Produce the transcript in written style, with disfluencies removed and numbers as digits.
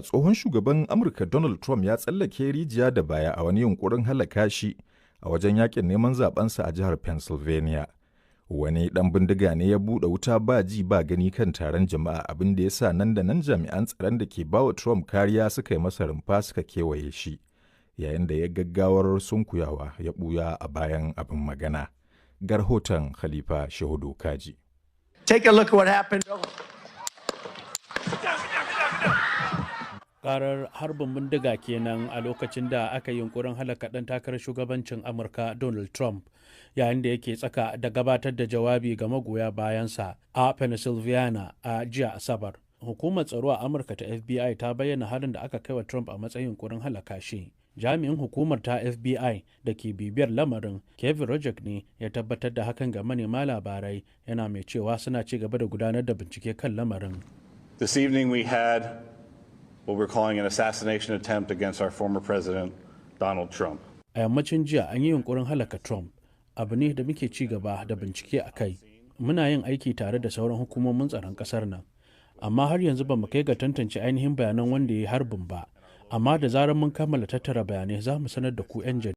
Tsohon shugaban Amurka Donald Trump ya tsallake rijiya da baya a wani yunkurin halaka shi a wajen yakin neman zabensa a jihar Pennsylvania. Wani ɗan bindiga ne ya buɗe wuta ba ji ba gani kan taron jama'a, abin da ya sa nan da nan jami'an tsaron da ke bawa Trump kariya suka yi masa rumfa suka kewaye shi, yayin da ya gaggawar sunkuyawa ya ɓuya a bayan abin magana. Ga rahoton Khalifa Shehu Kaji. Take a look at what happened. Karar harbin bindiga kenan a lokacin da aka yi yunkurin halaka ɗan takarar shugabancin Amurka Donald Trump yayin da yake tsaka da gabatar da jawabi ga magoya bayansa a Pennsylvania a jiya Asabar. Hukumar tsaro a Amurka ta FBI ta bayyana harin da aka kai wa Trump a matsayin yunkurin halaka shi. Jami'in hukumar ta FBI da ke bibiyar lamarin, Kevin Rojek, ne ya tabbatar da hakan ga manema labarai, yana mai cewa suna ci gaba da gudanar da bincike kan lamarin. This evening we had what we're calling an assassination attempt against our former president, Donald Trump. A yammacin jiya an yi yunkurin halaka Trump. Abu ne da muke ci gaba da bincike a kai. Muna yin aiki tare da sauran hukumomin tsaron kasar nan. Amma har yanzu ba mu kai ga tantance ainihin bayanan wanda ya yi harbin ba. Amma da zarar mun kammala tattara bayanai, za mu sanar da ku 'yan jarida.